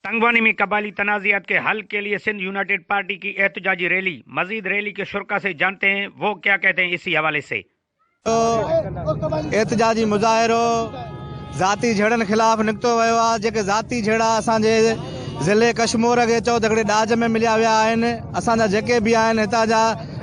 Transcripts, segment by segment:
तंगवानी में कबाली तनाज़ियात के हल के लिए सिंध यूनाइटेड पार्टी की एहतजाजी रैली। मजीद रैली के शुरका से जानते हैं वो क्या कहते हैं इसी हवाले से। एहतजाजी मुज़ाहिरो ज़ाती झेड़नि ख़िलाफ़ निकितो वियो आहे। जेके ज़ाती झेड़ा असांजे ज़िले कश्मोर खे चओ त हिकिड़े ॾाज में मिलिया विया आहिनि। असांजा जेके बि आहिनि हितां जा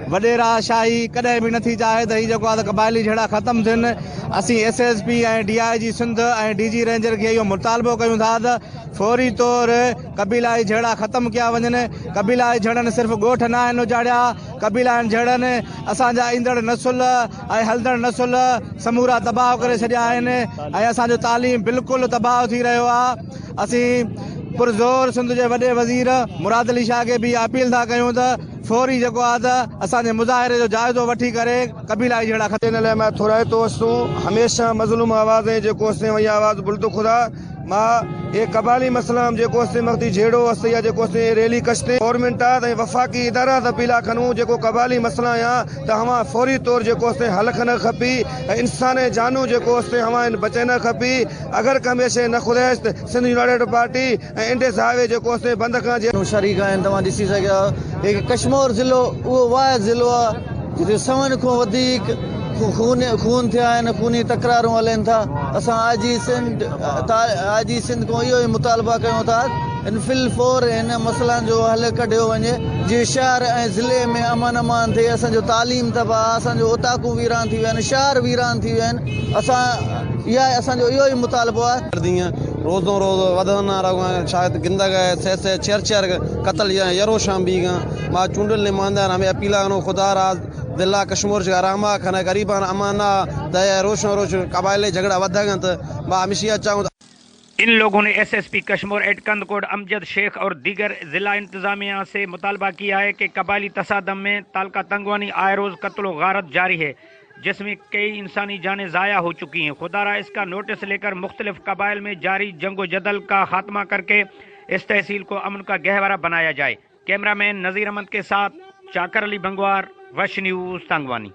वॾेरा शाही कॾहिं बि नथी चाहे त ही जेको आहे त क़बाइली झेड़ा ख़तमु थियनि। असीं S S P ۽ D I G Sindh ۽ D G ranger खे इहो मुतालबो कयूं था त فوري طور قبيلائي جهيڙا ختم ڪيا وڃن، قبيلائي جهيڙن صرف ڳوٺ ناهن اجاڙيا، قبيلائين جهيڙن اسان جا ايندڙ نسل ۽ هلندڙ نسل سمورا تباهه ڪري ڇڏيا آهن ۽ اسان جو تعليم بلڪل تباهه ٿي رهيو آهي، اسين پرزور سنڌ جي وڏي وزير مراد علي شاهه کي به اها اپيل ٿا ڪيون ته فوري جيڪو آهي ته اسان جي مظاهري جو جائزو وٺي ڪري قبيلائي جهيڙا ختم. ان لاء مان ٿورائتو هستون هميشه مظلوم آواز ۽ جيڪو هستين وئي آواز بلد خدا. ما اي قبالي مسئلا هم جيڪو استي مغدي جهيڙو استي يا جيڪو استي ريلي ڪشتي گورنمينٽات ۽ وفاقي ادارات اپيلا کنون جيڪو قبالي مسئلا يا ته هوان فوري طور جيڪو استي حل کنگ کپي ۽ انسان ۽ جانو جيڪو استي هوان ان بچائنا کپي اگر ڪميشي نه خدائست Sindh united party ۽ Indus highway جيڪو استي بند کان جي. شريڪ آهن توهان ڏسي سگهيا آهيو هي ڪشمور ضلعو اهو واحد ضلعو آهي جتي سون کان وڌيڪ خون خون ٿيا آهن خوني تڪرارون هلن ٿا اسان آء جي سنڌ آء جي سنڌ کان اهو ئي مطالبا ڪيون ٿا ان فل فور هن مسئلن جو حل ڪڍيو وڃي جي شهر ۽ ضلعي ۾ امن امان ٿئي اسان جو تعليم تباهه اسان جو اوطاقون ويران ٿي ويا آهن شهر ويران ٿي ويا آهن اسان اها اسان جو اهو ئي مطالبو آهي. روزو روز وڌن شايد گندگ سه سه چر چر قتل يروشام بيگا ما چونڊل نمائندا همي اپيلا ڪنو خدا را ضلع ڪشمور جي آراما کن غريبان امانا ته روشن روش قبائلي جھگڙا وڌگن ته ما هميشه چاهون ان لوگون ني S S P Kashmore at Kandhkot Amjad Shaikh اور ديگر ضلع انتظاميه سي مطالبه ڪيا هي ڪي قبائلي تصادم ۾ تعلقه تنگواني آئي روز قتل و غارت جاري هي جس ۾ ڪئي انساني جانين ضايع هو چڪي هين خدارا اس ڪا نوٽس ليڪر مختلف قبائل ۾ جاري جنگ و جدل ڪا خاتمه ڪر ڪي اس تحصيل ڪو امن ڪا گهوارا بنايا جائي ڪيمرا مين نظير احمد ڪي ساٿ چاڪر علي بنگوار وش نيوز تنگواني.